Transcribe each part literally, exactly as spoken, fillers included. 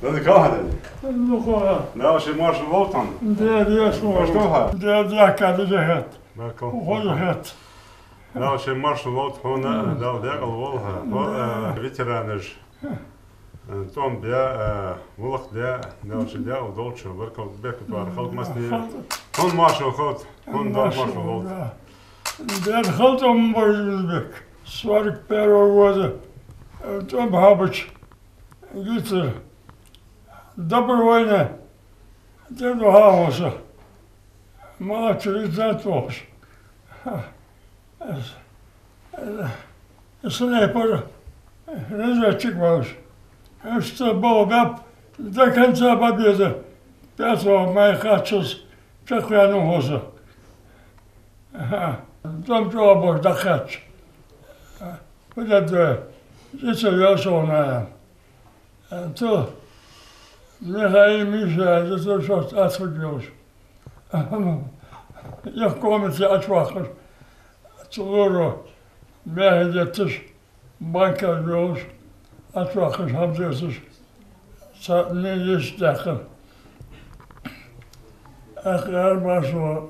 Дала кхалхадали. Ну, хора. Дала ший маршал волтан. Де, де, шо. Маршал хьа. Де, де, када де хет. Баркал. Хоза хет. Дала ший маршал волт хьона, Дала декъал волва хьо. Хьо, э, ветеранаш. Э, тӀом бе, э, гӀулакх де, Дала ший декъал долча, баркал, беркат бар халкъ массане. Хьона маршал хилда, хьона Дала маршал волт. Дед хилда тӀом божбек. Сорок первого года, э, тӀом хьабача. Гицар. Добровольно. Дед вахьа воса. Молодцы, ребята, вохаш. Э, э, снайпер, разведчик волаш. Иштта бала баб, до конца победы. Пятого мая кхаччалца чакхваьннав хоза. Аха. ТӀом чӀоагӀа бош дӀакхаьча. Фу дергда, ица вел сона. Э, цу Михаил Миша, из цу шоашта ас хуьлуш. Яха комнате Ӏочуваккхаш. Цу лоро мехи детташ, банка йолаш, Ӏочуваккхаш хӀама детташ. Цхьа ме йиш даьккхар. Ах, ар башо.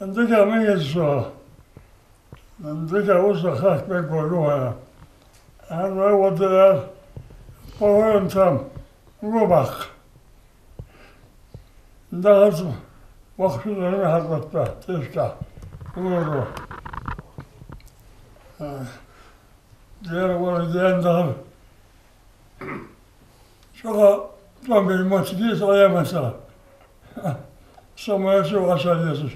Дика ма еза со. Дика уса хак беггор ю хьона. Ан вай вадаьр, похоронтам, губах. Дахац вахшу зама хьалбатта, тешка, лоро. Дера вара ден дахар. ЧӀоагӀа тӀом бе моттиг я из Ӏаламата. Со ма яцар вӀашагӀъетташ,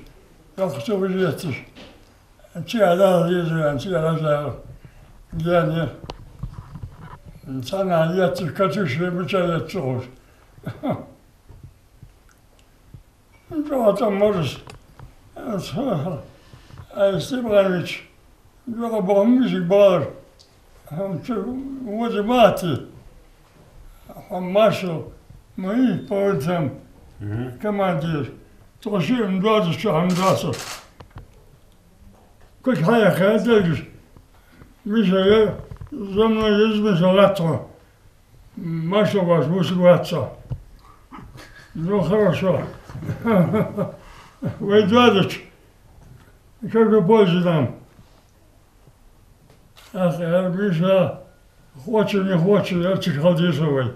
йоккха ца вижа етташ. Цига дӀа а леза ваьнна, цига дӀа а леза. Гаьна. Цхьаннахьа етташ, катюша мича етташ ховш. ЧӀоагӀа тӀом морас. Ай, Степанович, чӀоагӀа бохам мижиг балар. Хьо чу воза ма атти. Хьо маршал ма йий, павицам. Мгм. Командир. Тхо шиъ-м доазача хьамдаса. Куч хьаяха дергаш. Миша, я, за мной еза, Миша, латтахо. Маршал ваш вусиг вац со. Ну, хорошо. Вай доазача. Как вы позже нам? Ах, аьлар Миша, хочешь, не хочешь, аьлча хала деза вай.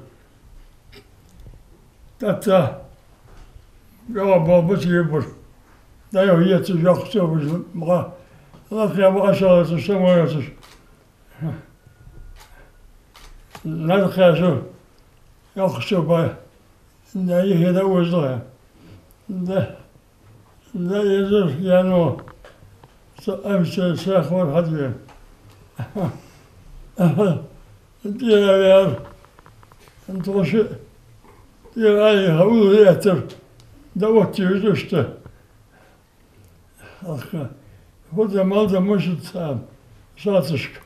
ТӀаккха йоагӀа баьбац ебар. ДӀайоха етташ, йоккха ца вижа, ма, лакхе ма ашалацаш, самойлацаш. Нахаша йоккха ца ба. Да, ихе да узла. Да. Да, езар яно. Со амса сахвар хьадве. ТӀера вяр. Антоши. ТӀера ай, хьавула еттар. Да вот тиуж ишта. Аха. Худа малда мушит сам. Шацашка.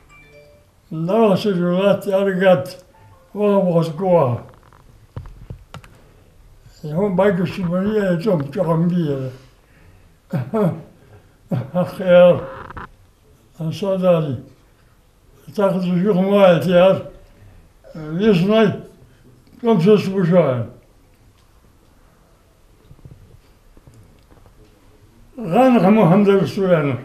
Навхасир латт аргад, ваха бохас гоха. Хьун байгаш бани, я чом чохам бие. Хел. Ан садали. Тахзу юхмаят яр. Вишнай. Комсос бушай. ГӀанахьа Мухьаммад Расулана.